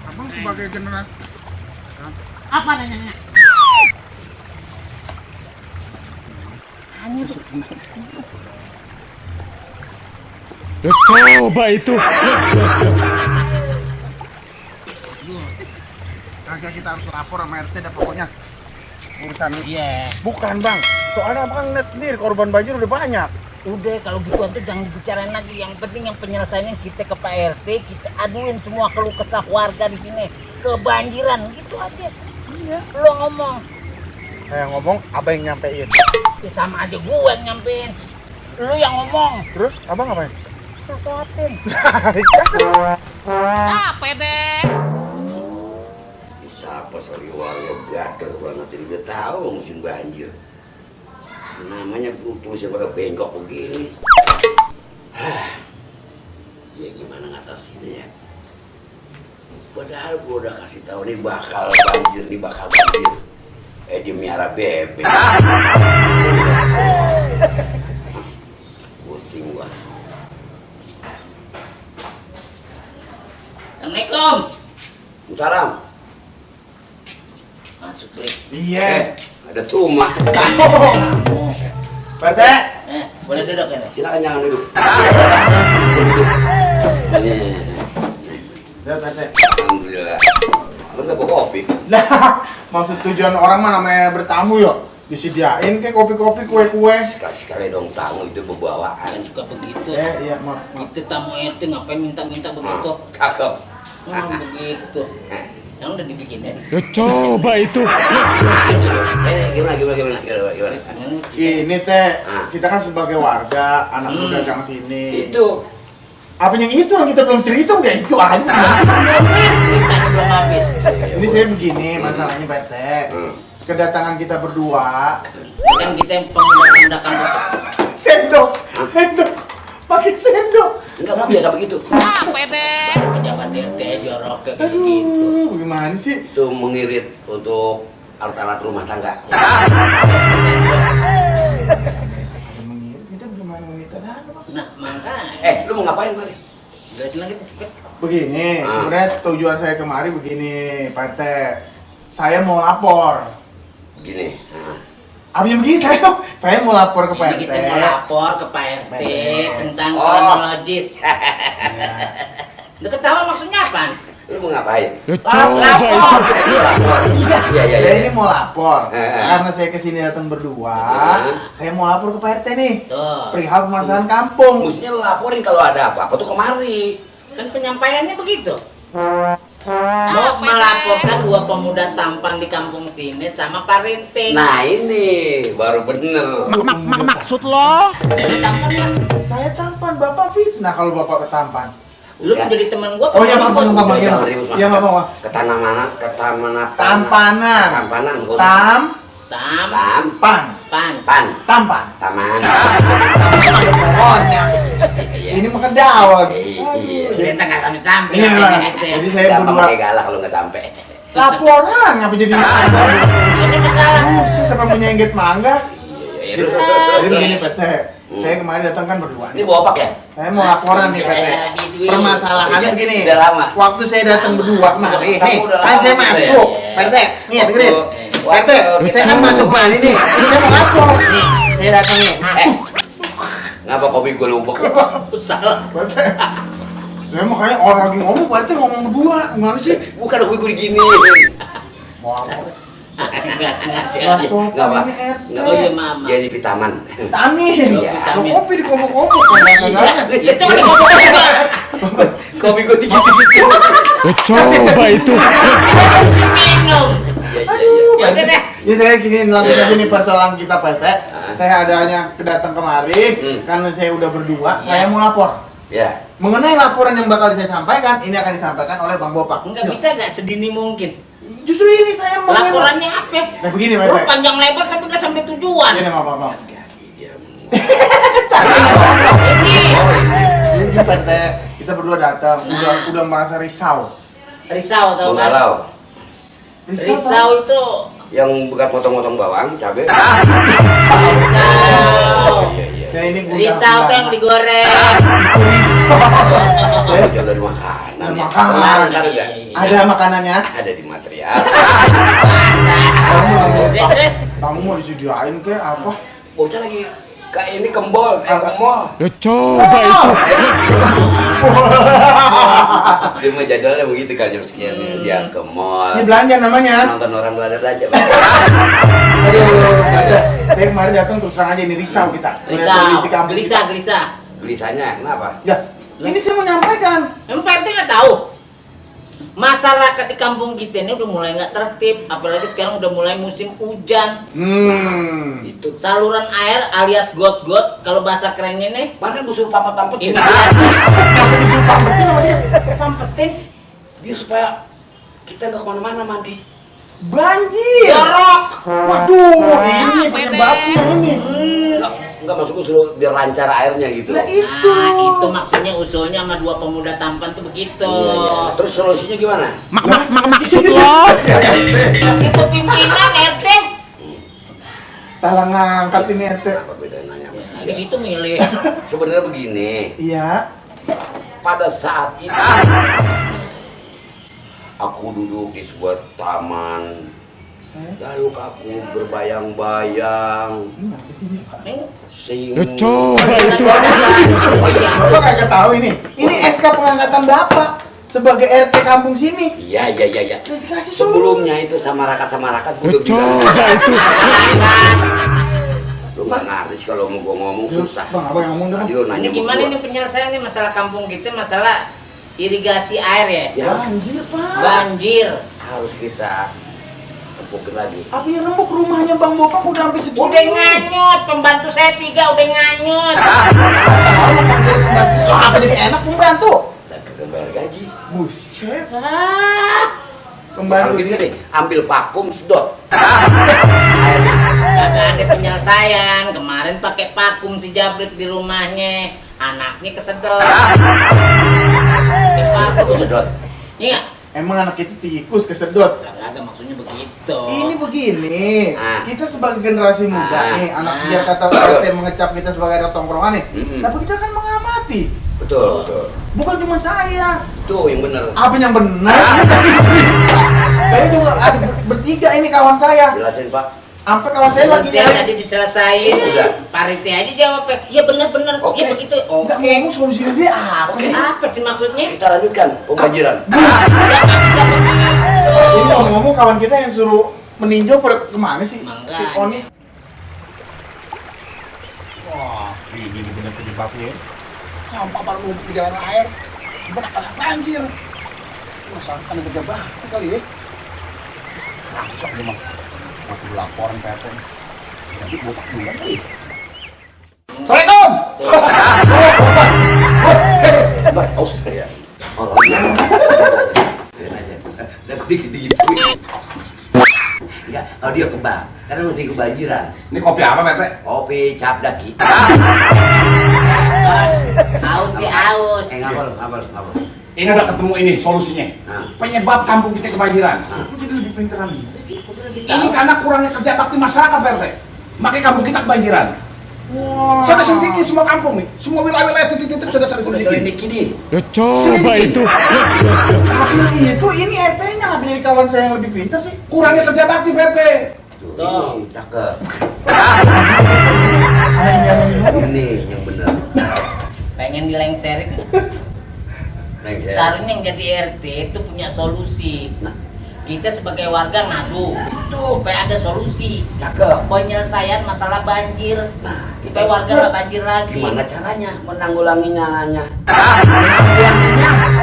Abang sebagai general Apa nanya? Coba itu. kagak kita harus lapor sama RT dah pokoknya urusan Iya. bukan bang, soalnya abang lihat sendiri korban banjir udah banyak. Udah kalau gituan tuh jangan dibicarain lagi. Yang penting yang penyelesaiannya kita ke Pak RT, kita aduin semua keluh kesah warga di sini. Kebanjiran gitu aja. Iya. Lo ngomong, Saya ngomong, abang yang nyampein. ya sama aja gue yang nyampein. Lu yang ngomong. Terus abang ngapain? Nasehatin. Siapa soal warga gatel banget ini udah tahu musim banjir. Namanya tulisnya pada bengkok begini. Ya gimana ngatasinnya ya? Padahal gua udah kasih tahu nih bakal banjir, nih bakal banjir. Dia miara bebek. Pusing gua. Assalamualaikum. Salam. Masuk deh. Iya. Ada rumah. Pak Boleh duduk ya? Silakan jangan duduk. Ya Pak Alhamdulillah. Lu nggak bawa kopi? Nah, maksud tujuan orang mah namanya bertamu ya. Disediain kayak kopi-kopi, kue-kue. Sekali-sekali dong tamu itu bawaan. Kan suka begitu. Iya, maaf. Kita tamu RT ngapain minta-minta begitu? Cakep. Begitu. Yang udah dibikinin. Coba itu. Gimana? Ini teh, kita kan sebagai warga, anak muda yang sini. Itu. Apa yang itu yang kita belum cerita udah itu aja. Ceritanya belum habis. Ini saya begini masalahnya Pak RT. Kedatangan kita berdua. Kan kita yang pemuda-pemuda kampung. Sendok, pakai sendok. Enggak mau biasa begitu. Pejabat RT jorok kayak gitu. Aduh, gimana sih? Itu mengirit untuk alat-alat rumah tangga. Kita gimana meminta dana? Nah, makanya. Lu mau ngapain kali? Jelasin lagi cepet. Begini, sebenarnya tujuan saya kemari begini, Pak RT. Saya mau lapor. Gini. Apa yang begini saya mau lapor ke Pak Ini RT. kita mau lapor ke Pak RT tentang Oh. kronologis. Lu ketawa maksudnya apa? Lu mau ngapain? Coba itu. Iya. Saya ini mau lapor Eh. karena saya kesini datang berdua. Saya mau lapor ke Pak RT nih. Tuh. Perihal permasalahan kampung. Mestinya lu laporin kalau ada apa-apa tuh kemari. Kan penyampaiannya begitu. Mau melaporkan dua pemuda tampan di kampung sini sama Pak RT. Nah ini baru bener. Maksud lo? Jadi tampan lah. Saya tampan, Bapak fitnah kalau Bapak tampan. Lu kan jadi teman gua. Oh iya, Pak, gua. Bapak. Jangan ribut, Mas. Iya, Bapak. Ketampanan apa? Tampanan. Tampanan. Tampan. Tampan. Taman. Ada pohonnya. Ini makan daun. Jadi kita nggak sampai-sampai. Iya, katanya itu. jadi saya Gampang berdua kayak galak kalau nggak sampai. laporan ngapa jadi Sini negara. Buset, apa punya inggit mangga. Iya, Jadi terus. begini PT, saya kemarin datang kan berdua. Ini bawa apa ya? Saya mau laporan nih PT. Permasalahannya Udah- begini. udah lama. Waktu saya datang berdua kemari, Kamu nih udah kan lama saya gitu ya? masuk. PT, nih dengerin. PT, saya kan masuk kemari nih. Ini saya mau lapor. Nih, saya datang nih. Ngapa kopi gue lupa? Salah. PT, saya makanya orang lagi ngomong, PT ngomong berdua. Gimana sih? Bukan kopi gue digini. Mau apa? Nggak sengaja. Nggak sopan Nggak apa? ini RT. Nggak, Oh iya, Mama. Jadi pitaman. Tamin. Iya. Lo kopi di komuk-komuk kan masalahnya. Itu kan ngomong-ngomong. Kopi gue digigit-gigit. Coba itu. Minum. Aduh, Ya udah deh. ini saya gini langsung aja nih persoalan kita Pak RT. Saya adanya kedatang kemari karena saya udah berdua, saya mau lapor. Ya. Mengenai laporan yang bakal saya sampaikan, ini akan disampaikan oleh Bang Bopak. Nggak bisa nggak sedini mungkin. Justru ini saya mau. Laporannya apa? Nah begini Pak Lu RT. panjang lebar tapi nggak sampai tujuan. Ini maaf. Dia Ini Pak RT, kita berdua datang, udah merasa risau. Risau tau kan? Menggalau. Risau itu. Yang bekas potong-potong bawang, cabai. Risau. Iya. Saya ini Risau tuh yang digoreng. Saya jauh dari makanan. Makanan. Tenang, ntar enggak. Ada makanannya? Ada di material. Terus Kamu mau disediain ke apa? Bocah lagi kayak ini ke mall. Ya coba itu. Dia mah jadwalnya begitu kan jam sekian dia ke mall. Ini belanja namanya. Nonton orang belanja. Saya kemarin datang terus terang aja ini risau kita. Melihat risau, kondisi kampung gelisah, kita. gelisah. Gelisahnya kenapa? Ya, ini saya mau nyampaikan. Emang Pak RT nggak tahu? Masyarakat di kampung kita ini udah mulai nggak tertib, apalagi sekarang udah mulai musim hujan. Itu Saluran air alias got-got, kalau bahasa kerennya nih, mana gue suruh pampet-pampetin. imigrasi. Kenapa disuruh pampetin sama dia? Pampetin, Dia supaya kita nggak kemana-mana mandi. Banjir. jorok. Waduh, ini penyebabnya ini. Enggak maksud gue suruh biar lancar airnya gitu. Lah itu. Nah, itu maksudnya usulnya sama dua pemuda tampan tuh begitu. Iya. Terus solusinya gimana? Maksud lo? Situ pimpinan RT. Salah ngangkat ini RT. Apa bedanya nanya? Di situ milih. Sebenarnya begini. Iya. Pada saat itu aku duduk di sebuah taman. Lalu aku berbayang-bayang Nih, sehingga Ya coba itu. Bapak kagak tahu ini. Ini SK pengangkatan Bapak sebagai RT kampung sini. Iya. Dikasih Sebelumnya itu sama rakat Ya gue udah bilang. coba itu. Lu nggak ngerti sih kalau mau gue ngomong susah. Bang, apa yang ngomong dah? Jadi lu nanya Ini sama gimana gua. ini penyelesaiannya masalah kampung kita, masalah irigasi air ya? Ya harus Banjir, Pak. Banjir. harus kita tepukin lagi. Apa yang nembok rumahnya Bang Bopak udah sampai segini? Udah nganyut, pembantu saya 3 udah nganyut. Apa jadi enak pembantu? Dan kagak bayar gaji. Buset. Kalau Pembantu gini nih, ambil vakum sedot. Kagak ada penyelesaian. Kemarin pakai vakum si Jabrik di rumahnya, anaknya kesedot. Pakai Aku vakum. sedot. Iya. Emang anak itu tikus kesedot. Kagak maksudnya begitu. Ini begini, Ah. kita sebagai generasi muda Ah. nih, anak Ah. biar kata RT mengecap kita sebagai anak tongkrongan nih. Mm-mm. Tapi kita kan mengamati, Betul. bukan cuma saya. Tuh yang bener. Apa yang benar? Saya juga ada bertiga ini kawan saya. Jelasin Pak. Sampai kawan saya lagi Nanti nyari. tadi diselesain. Udah. Pak RT aja jawab. Iya benar-benar. Oke. Iya begitu. Enggak ngomong solusinya dia apa Oke. sih? Apa sih maksudnya? Kita lanjutkan pembanjiran. Ya nggak bisa begitu. Ini ngomong kawan kita yang suruh meninjau pada kemana sih? Si Makanya. Oni. Wah, ini benar penyebabnya. Sampah baru numpuk di jalan air, kita akan banjir. Perasaan ada kerja bakti kali ya. Masuk dia mah. Waktu laporan PT. Jadi botak duluan kali. Assalamualaikum. Sabar, aus saya. Oh, iya. Biarin aja. Udah gue gitu-gitu. Enggak, kalau dia kebal, karena mesti kebanjiran. Ini kopi apa PT? Kopi cap daki. Aus sih aus. Ngapal. Ini udah ketemu ini solusinya. Nah. Penyebab kampung kita kebanjiran. Aku jadi lebih pinteran nih. Ini karena kurangnya kerja bakti masyarakat PT. Makanya kampung kita kebanjiran. Wah. Sudah sedikit semua kampung nih, semua wilayah-wilayah titik-titik sudah Udah sedikit. selidiki nih. Ya coba itu. Tapi itu ini RT-nya nggak jadi kawan saya yang lebih pintar sih. Kurangnya kerja bakti PT. Tuh, ini cakep. Ini yang bener. Pengen dilengserin. Lengser. Seharusnya yang jadi RT itu punya solusi. Nah. Kita sebagai warga ngadu supaya ada solusi. Cakep. Penyelesaian masalah banjir. Nah, Supaya warga nggak banjir lagi. gimana caranya menanggulanginya?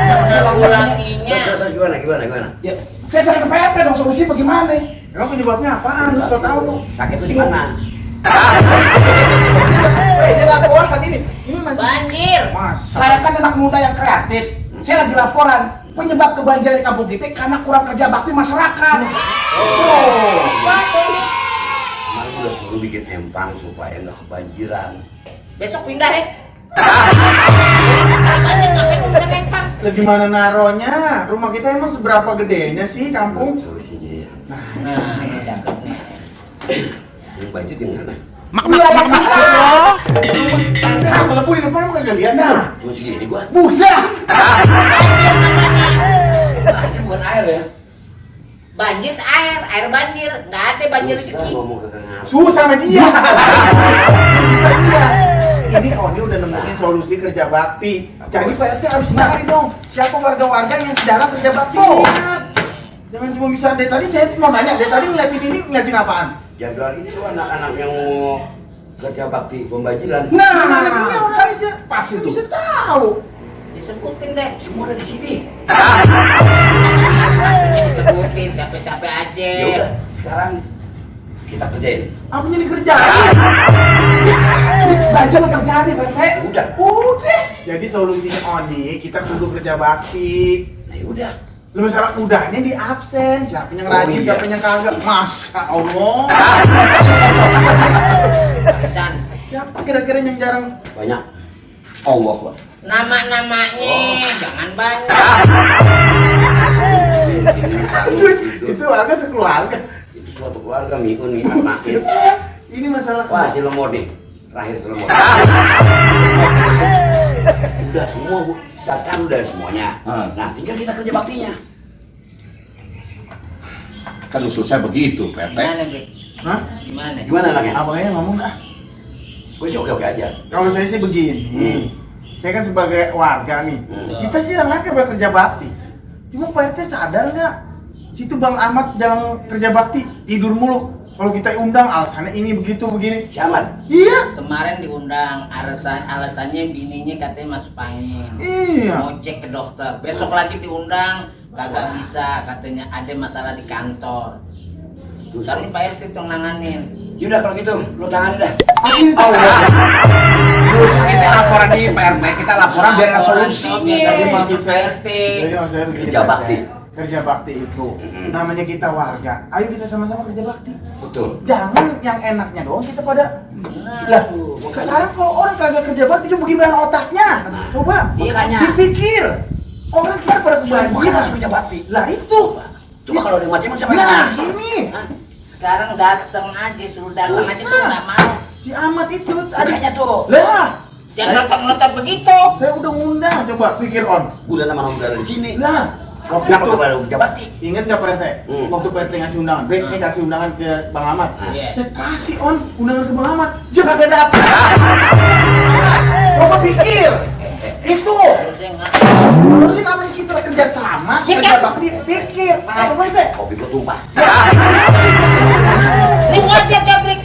Menanggulanginya. Terus gimana? Ya, saya sering ke PT dong, solusi bagaimana? Emang penyebabnya apaan? Lu so tahu. Sakit tuh di mana? Ini laporan ini. Ini masih Banjir. Mas. Saya kan anak muda yang kreatif. Saya lagi laporan penyebab kebanjiran di kampung kita karena kurang kerja bakti masyarakat. Kemarin udah suruh bikin empang supaya nggak kebanjiran. Besok pindah ya. Masalah banjir ngapain udah nempang? Lah gimana naronya? Rumah kita emang seberapa gedenya sih kampung? Solusinya ya. Nah, ini cakep nih. Yang banjir yang mana? Maksud lo? Nah, kalau di depan kagak lihat nah. Cuma segini gua. Buset. Banjir bukan air ya. Banjir air banjir, nggak ada banjir Susah rezeki. ngomong kagak ngerti. Susah sama dia. Susah dia. Ini Oni udah nemuin solusi kerja bakti. Jadi Pak RT harus nyari dong. Siapa warga-warga yang jarang kerja bakti? Jangan cuma bisa dari tadi saya mau nanya, dari tadi ngeliatin ini ngeliatin apaan? Jadwal itu anak-anak yang mau kerja bakti pembajiran. Nah, mana punya orang bisa Pas itu. bisa tahu. Disebutin deh. Semua ada di sini. Maksudnya disebutin siapa-siapa aja. Ya udah, sekarang kita kerjain. Apa yang dikerjain? Belajar lo kerjaan deh, Pak RT. Udah. Jadi solusinya Oni, kita kudu kerja bakti. Nah ya udah. Lu masalah udahnya di absen, siapa yang rajin, iya. siapa yang kagak. Masa Allah. Arisan. Siapa kira-kira yang jarang? Banyak. Allah, Pak. Nama-namanya jangan banyak. Itu warga sekeluarga. Itu suatu keluarga Miun nih anaknya. Ini masalah Wah si lemot nih. Terakhir si lemot. Udah semua Bu. Daftar udah semuanya. Nah tinggal kita kerja baktinya. Kan usul saya begitu, Pak RT. Gimana, Brik? Hah? Gimana? Gimana anaknya? Abangnya ngomong dah. Gue sih oke-oke aja. Kalau saya sih begini. Saya kan sebagai warga nih. Kita sih yang kerja bakti. Cuma Pak RT sadar nggak? Situ Bang Ahmad dalam kerja bakti tidur mulu. Kalau kita undang alasannya ini begitu begini. Si Ahmad. Iya. Kemarin diundang, alasannya bininya katanya masuk angin. Iya. Mau cek ke dokter. Besok lagi diundang, kagak bisa, katanya ada masalah di kantor. Sekarang Pak RT tuh nanganin. Yaudah kalau gitu, lu tangani dah. Usul kita laporan di Pak RT, kita laporan biar ada solusinya. Jadi maksud saya, RT. jadi maksud saya begini, Kerja Pak RT. bakti. Kerja bakti itu namanya kita warga. Ayo kita sama-sama kerja bakti. Betul. Jangan yang enaknya doang kita pada lah. Sekarang kalau orang kagak kerja bakti coba gimana otaknya? Coba Makanya. dipikir. Orang kita pada kebanjiran harus kerja bakti. Lah itu. Coba kalau ada yang mati emang siapa yang Nah, mati? gini. Sekarang datang aja, suruh datang aja tuh nggak mau. Si Ahmad itu Adanya tuh. Lah, Jangan letak-letak begitu. saya udah ngundang, coba pikir on. Udah nama udah ada di sini. Lah, waktu Kenapa itu kau baru kerja bakti? ingat nggak Pak RT? Waktu Pak RT ngasih undangan, break nih kasih undangan ke Bang Ahmad. Iya. Saya kasih on undangan ke Bang Ahmad, dia kagak datang. Coba pikir, itu Harusnya nggak. harusnya namanya kita kerja sama, Ya kerja kan? bakti, pikir. Apa Pak RT? Kopi gua tumpah. Ini wajib ya, Brik.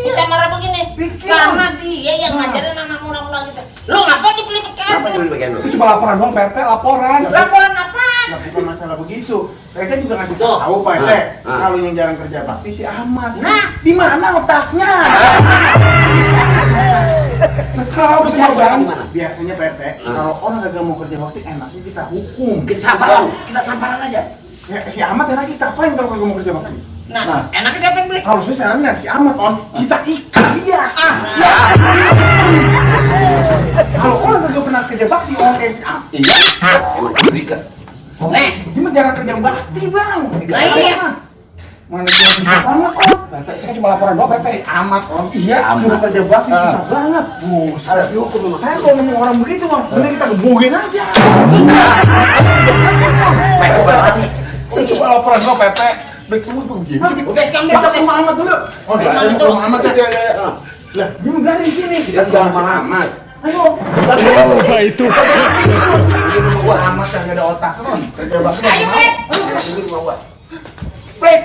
Bisa marah begini. Pikir. Karena dia yang ngajarin anak undang-undang gitu. Lu ngapain dipelipet ke Siapa apa? yang di bagian lu? Saya cuma laporan doang, Pak RT, laporan. Laporan apaan? Lah bukan masalah begitu. Saya kan juga ngasih Tuh. tahu Pak RT, Ah. kalau yang jarang kerja bakti si Ahmad. Nah. Di mana otaknya? Nggak tahu sih, Siapa Bang. di mana? Biasanya Pak RT, kalau orang kagak mau kerja bakti enaknya kita hukum. Kita samparan, kita samparan aja. Ya, si Ahmad enak kita apain kalau kagak mau kerja bakti? Nah, enaknya dia pengen Brik. Kalau saya sarannya si Ahmad on, kita ikat dia. Ya. Kalau orang kagak pernah kerja bakti on kayak si Ahmad. Iya. Emang diberikan. Nih, Dia mah jarang kerja bakti bang. Lah iya. Mana dia bisa banget on? Pak RT, saya cuma laporan doang, Pak RT. Amat on. Iya, suruh Ahmad. kerja bakti susah banget. Ada dihukum memang. Saya kalau nemu orang begitu bang, bener kita gebugin aja. Baik, berarti. Saya cuma laporan doang, Pak RT. Baik, tunggu begini sih. udah sekarang Kita dia ke rumah Ahmad dulu. Oh, Rumah ada itu. rumah Ahmad ya. Ah. Lah, dia mau dari sini. Kita ke rumah Ahmad. Ayo. Coba itu. Di rumah gua Ahmad kagak ada otak kan. Kerja bakti. Ayo, Brik. Ini rumah gua. Break,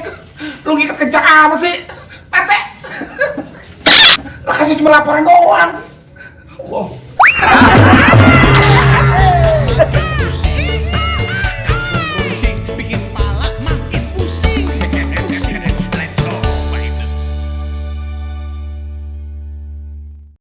lu ngikat kencang apa sih? Pak RT. Lah kasih cuma laporan doang. Allah.